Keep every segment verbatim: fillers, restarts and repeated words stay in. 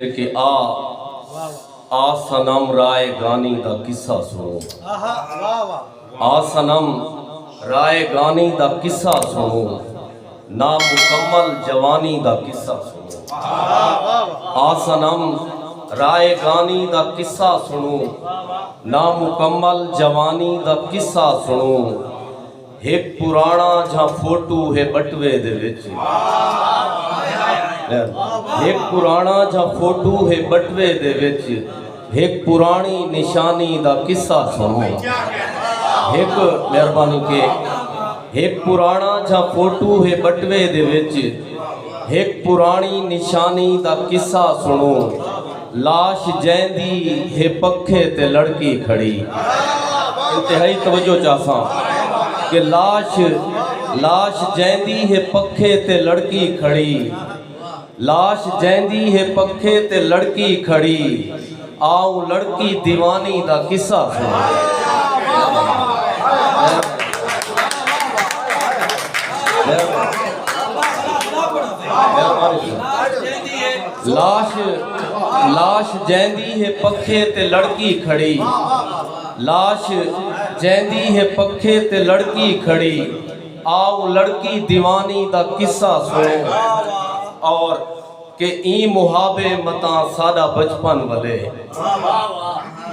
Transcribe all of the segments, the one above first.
کہ آ آ صنم رائے گانی دا قصہ سنو۔ آ صنم رائے گانی دا قصہ سنو، نامکمل جوانی دا قصہ سنو۔ آ صنم رائے گانی دا قصہ سنو، نامکمل جوانی دا قصہ سنو۔ ہک پراݨا جھا فوٹو ہے بٹوے دے وچ۔ ہک پراݨا جھا فوٹو ہے بٹوے دے وچ، ہک پراݨی نشانی دا قصہ سݨو۔ ہک، مہربانی کے، ہک پراݨا جھا فوٹو ہے بٹوے دے وچ، ہک پراݨی نشانی دا قصہ سݨو۔ لاش جیندی ہے پکھے تے لڑکی کھڑی۔ انتہائی توجہ چاہساں کہ لاش، لاش جیندی ہے پکھے تے لڑکی کھڑی۔ لاش جیندی ہے پکھے تے لڑکی کھڑی۔ آؤ لڑکی دیوانی دا قصہ سݨاں۔ لاش، لاش جیندی ہے پکھے تے لڑکی کھڑی۔ لاش جیندی ہے پکھے تے لڑکی کھڑی۔ آؤ لڑکی دیوانی دا قصہ سݨو۔ اور کہ ایں محابے متاں ساݙا بچپن ولے۔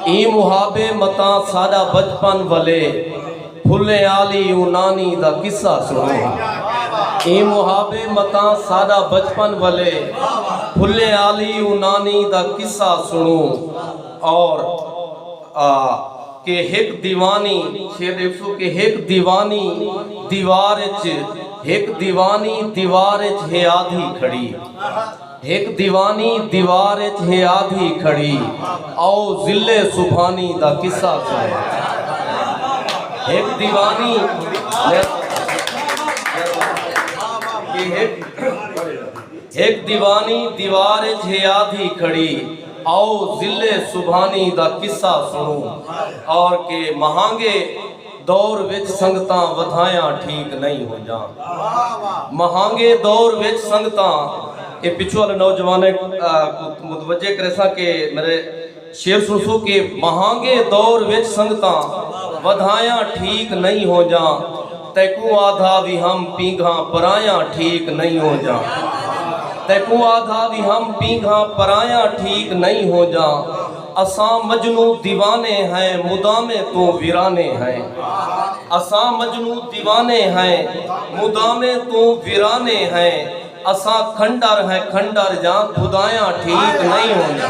ایں محابے متاں ساݙا بچپن ولے۔ پھلیں آلی اوں نانی دا قصہ سݨو۔ ایں محابے متاں ساݙا بچپن ولے۔ پھلیں آلی اوں نانی دا قصہ سݨو۔ اور آ، کہ ہک دیوانی، شعر ݙیکھسو کہ ہک دیوانی دیوار اچ، ہک دیوانی دیوار اچ ہے آدھی کھڑی۔ ہک دیوانی دیوار اچ ہے آدھی کھڑی۔ آؤ ذل سبحانی دا قصہ سݨاں۔ ہک دیوانی، کہ ہک ہک دیوانی دیوار اچ ہے آدھی کھڑی، آؤ ذل سبحانی دا قصہ سݨو۔ اور کہ مہانگے دور وچ سنگتاں ودھایاں ٹھیک نئیں ہوندیاں۔ مہانگے دور وچ سنگتاں، اے پچھوں والے نوجوانیں، آ، کوں متوجہ کریساں کہ میݙے شعر سݨسو کہ مہانگے دور وچ سنگتاں ودھایاں ٹھیک نئیں ہوندیاں۔ تیکوں آدھا وی ہم پینگھاں پرایاں ٹھیک نئیں ہوندیاں۔ تیکوں آدھا وی ہم پینگھاں پرایاں ٹھیک نئیں ہوندیاں۔ اساں مجنوں دیوانے ہیں، مدامے توں ویرانے ہیں۔ اساں مجنوں دیوانے ہیں، مدامے توں ویرانے ہیں۔ اساں کھنڈر ہیں، کھنڈر جاں خدایاں ٹھیک نئیں ہوندیاں۔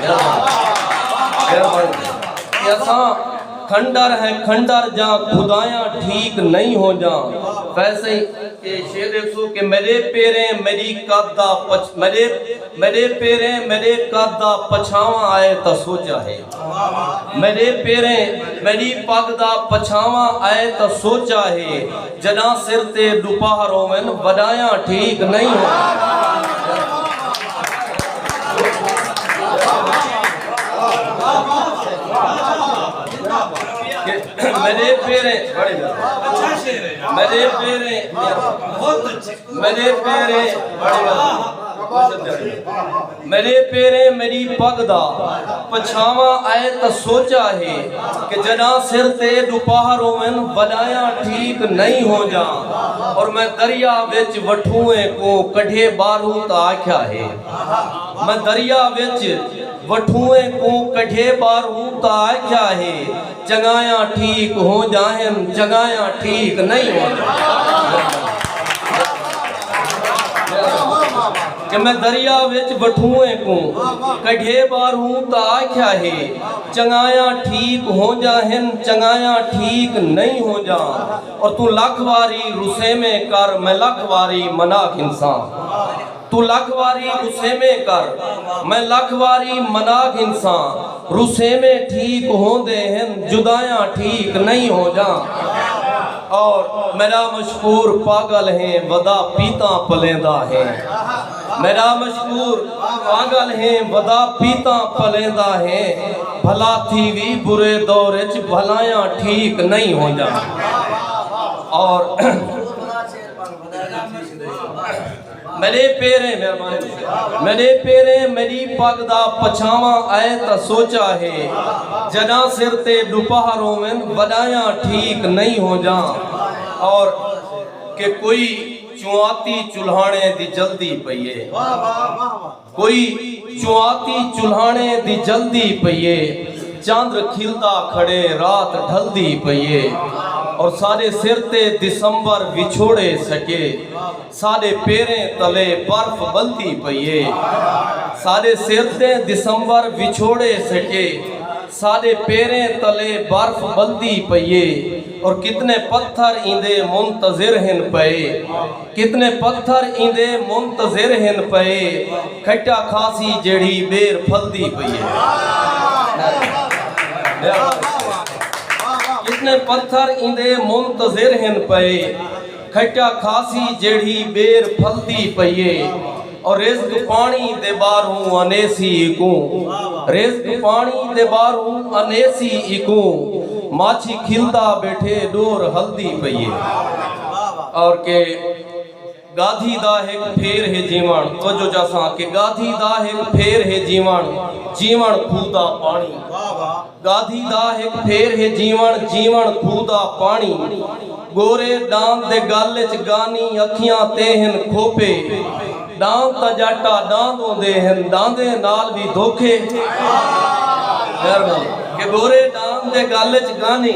مہربانی۔ مہربانی۔ کہ اساں کھنڈر ہیں، کھنڈر جاں خدایاں ٹھیک نئیں ہوندیاں۔ ویسے ہی کہ شعر ݙیکھسو کہ میݙے پیریں میݙی قد دا پچ-، میݙے، میݙے پیریں میݙے قد دا پچھاواں آئے تاں سوچا ہے۔ میݙے پیریں میݙی پڳ دا پچھاواں آئے تاں سوچا ہے۔ جݙاں سر تے ݙوپہر ہوون وݙایاں ٹھیک نئیں ہوندیاں۔ میݙے پیریں، میݙے پیریں، میݙے پیریں، میݙے پیریں میݙی پڳ دا پچھاواں آئے تاں سوچا ہے کہ جݙاں سر تے ݙوپہر ہوون وݙایاں ٹھیک نئیں ہوندیاں۔ اور میں دریا وچ وٹھوئیں کوں کڈھے ٻاہروں تاں آکھیا ہے۔ میں دریا وچ وٹھوئیں کوں کڈھے ٻاہروں تاں آکھیا ہے۔ چنڳایاں ٹھیک ہوندیاں ہن، چنڳایاں ٹھیک نئیں ہوندیاں۔ کہ میں دریا وچ وٹھوئیں کوں کڈھے ٻاہروں تاں آکھیا ہے، چنڳایاں ٹھیک ہوندیاں ہن، چنڳایاں ٹھیک نئیں ہوندیاں۔ اور توں لکھ واری رسیویں کر، میں لکھ واری منع گھنساں۔ توں لکھ واری رسیویں کر، میں لکھ واری منع گھنساں۔ رسیویں ٹھیک ہوندے ہن، جدایاں ٹھیک نئیں ہوندیاں۔ اور میݙا مشکور پاڳل ہیں، ودا پیتاں پلیندا ہیں۔ میݙا مشکور پاڳل ہیں، ودا پیتاں پلیندا ہیں۔ بھلا تھیوی برے دور اچ بھلایاں ٹھیک نئیں ہوندیاں۔ اور میݙے پیریں، مہربانی، میݙے پیریں میݙی پڳ دا پچھاواں اے تاں سوچا ہے۔ جݙاں سر تے ݙوپہہ روون، وݙایاں ٹھیک نئیں ہوندیاں۔ اور کہ کوئی چواتی چلہاݨے دی جلدی پئی ہے۔ کوئی چواتی چلہاݨے دی جلدی پئی ہے، چندر کھلدا کھڑے، رات ڈھلدی پئی ہے، اور ساݙے سر تے دسمبر وچھوڑے سکے، ساݙے پیریں تلے برف ٻلدی پئی ہے۔ ساݙے سر تے دسمبر وچھوڑے سکے، ساݙے پیریں تلے برف ٻلدی پئی ہے، اور کتنے پتھر ایندے منتظر ہن پئے۔ کتنے پتھر ایندے منتظر ہن پئے، کھٹا کھاسی جیڑھی ٻیر پھلدی پئی ہے۔ کتنے پتھر ایندے منتظر ہن پئے، کھٹا کھاسی جیڑھی ٻیر پھلدی پئی ہے۔ اور رزق پاݨی دے ٻاہروں انیسی اکوں، رزق پاݨی دے ٻاہروں انیسی اکوں، ماچھی کھلدا ٻیٹھے ݙور ہلدی پئی ہے۔ اور کہ گادھی دا ہک پھیر ہے جیوݨ، توجہ چاساں کہ گادھی دا ہک پھیر ہے جیوݨ، جیوݨ کھوہ دا پاݨی۔ گادھی دا ہک پھیر ہے جیوݨ، جیوݨ کھوہ دا پاݨی۔ ڳورے ݙاند دے ڳل اچ ڳانی، اکھیاں تے ہن کھوپے۔ ݙاند تاں ڄٹ آ ݙاند ہوندے ہن، ݙاندیں نال وی دھوکے۔ مہربانی۔ کہ ڳورے ݙاند دے ڳل اچ ڳانی،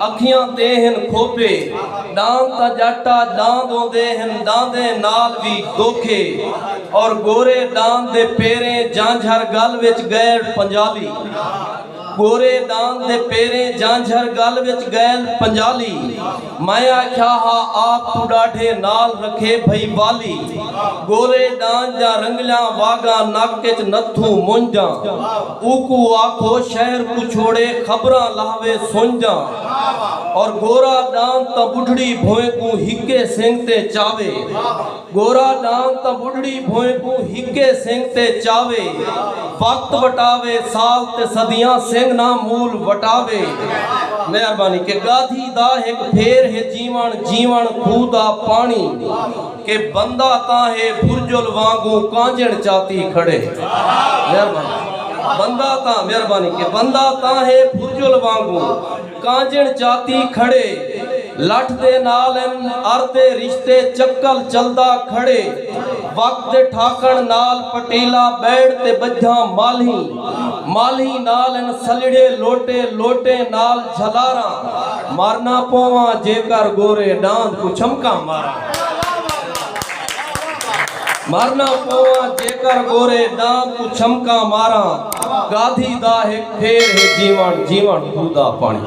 اکھیاں تے ہن کھوپے۔ ݙاند تاں ڄٹ آ ݙاند ہوندے ہن، ݙاندیں نال وی دھوکے۔ اور ڳورے ݙاند دے پیریں جانجھر ڳل وچ ڳئے پنجالی۔ ڳورے ݙاند دے پیریں جانجھر ڳل وچ ڳئے پنجالی۔ میں آکھیا ہا آپ توں ݙاڈھے نال رکھے بھئی والی۔ ڳورے ݙاند دیاں رنگلیاں واڳاں نک اچ نتھوں منجاں۔ اوکوں آکھو شہر کوں چھوڑے خبراں لاہوے سنجاں۔ اور ڳورا ݙاند تاں ٻڈھڑی بھوئیں کوں ہکے سنڳ تے چاوے۔ ڳورا ݙاند تاں ٻڈھڑی بھوئیں کوں ہکے سنڳ تے چاوے، وقت وٹاوے سال تے صدیاں سنڳ نہ مول وٹاوے۔ مہربانی۔ کہ گادھی دا ہک پھیر ہے جیوݨ، جیوݨ کھوہ دا پاݨی، کہ بندہ تاں ہے پھرجل وانگوں کانجݨ چاتی کھڑے۔ مہربانی۔ بندہ تاں، مہربانی، کہ بندہ تاں ہے پھرجل وانگوں کانجݨ چاتی کھڑے، لٹھ دے نال ان ار دے رشتے چکل چلدا کھڑے۔ وقت دے ٹھاکݨ نال پٹیلا ٻیڑ تے ٻجھاں مالھیں، مالھیں نال ان سلڑے لوٹے، لوٹے نال جھلاراں۔ مرنا پوواں جیکر ڳورے ݙاند کوں چھمکاں ماراں۔ مرنا پوواں جیکر ڳورے ݙاند کوں چھمکاں ماراں۔ گادھی دا ہک پھیر ہے جیوݨ، جیوݨ کھوہ دا پاݨی۔